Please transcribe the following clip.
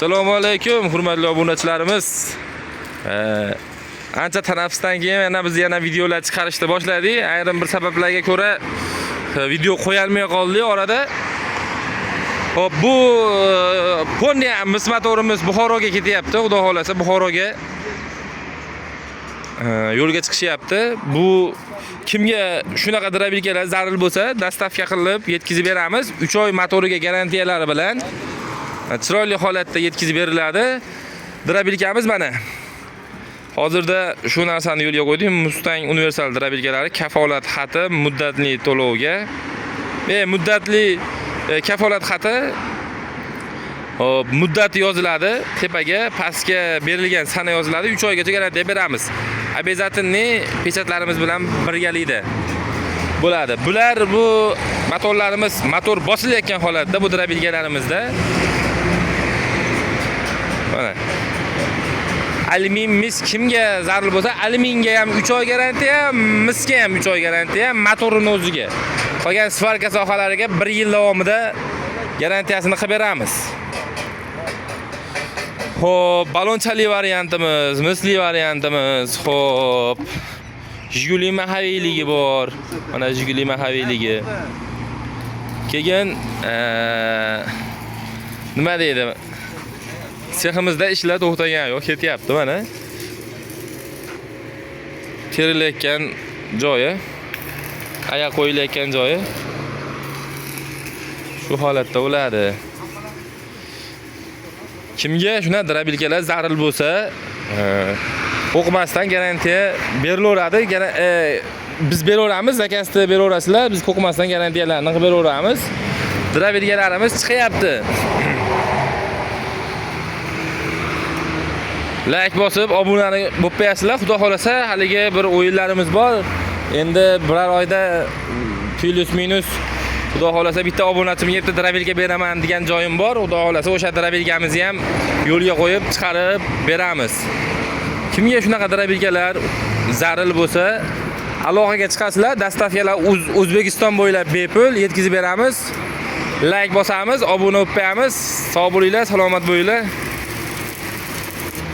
Assalomu alaykum, hurmatli obunachilarimiz. Ancha tanaffusdan keyin yana biz yana videolar chiqarishni boshladik. Ayrim bir sabablarga ko'ra video qo'yolmay qoldik orada. Xo'p, bu Pony mis motorimiz Buxoroga ketyapti. Xudo xolasa Buxoroga yo'lga chiqishyapti. Bu kimga shunaqa дробилка lar zarur bo'lsa, доставка qilib yetkazib beramiz. 3 oy motoriga garantiyalari bilan chiroyli holatda yetkazib beriladi. Дробилка miz mana. Hozirda shu narsani yo'lga qo'ydik. Mustang universal дробилка lari kafolat xati muddatli to'lovga. Muddatli kafolat xati. Xo'p, muddati yoziladi, tepaga, pastga berilgan sana yoziladi. 3 oygacha garantiya beramiz. Обязательный pechatlarimiz bilan birgalikda bo'ladi. Bular bu motorlarimiz motor bosilayotgan holatda bu дробилка larimizda. Mana. Alyumin, mis kimga zarur bo'lsa, alyuminga ham 3 oy garantiya, misga ham 3 oy garantiya, motorini o'ziga. Qolgan сварка sohalariga 1 yil davomida garantiyasini qilib beramiz. Xo'p, balonchali variantimiz, misli variantimiz, xo'p. Jiguli маховик ligi bor. Mana Jiguli маховик ligi. Keyin nima deydi? Seximizda ishlar to'xtagan yo'q, ketyapti mana. Terilayotgan joyi, oyoq qo'yilayotgan joyi shu holatda bo'ladi. Kimga shuna дробилка lar zarur bo'lsa, qo'rqmasdan garantiya berilaveradi. Biz beraveramiz, заказ ni beraverasizlar, biz qo'rqmasdan garantiyalarni qilib beraveramiz. Дробилка larimiz chiqyapti. Like bosib, obunani bo'lib qo'yasizlar. Xudo xolasa, haligi bir o'yinlarimiz bor. Endi biror oyda плюс минус Xudo xolasa bitta obunachimga bitta дробилка beraman degan joyim bor. Xudo xolasa o'sha дробилка mizni ham yo'lga qo'yib chiqarib beramiz. Kimga shunaqa дробилка lar zarur bo'lsa, aloqaga chiqasizlar. Доставка lar O'zbekiston bo'ylab bepul yetkazib beramiz. Like bosamiz, obuna bo'lib qo'yamiz. Sog' bo'linglar, salomat bo'linglar.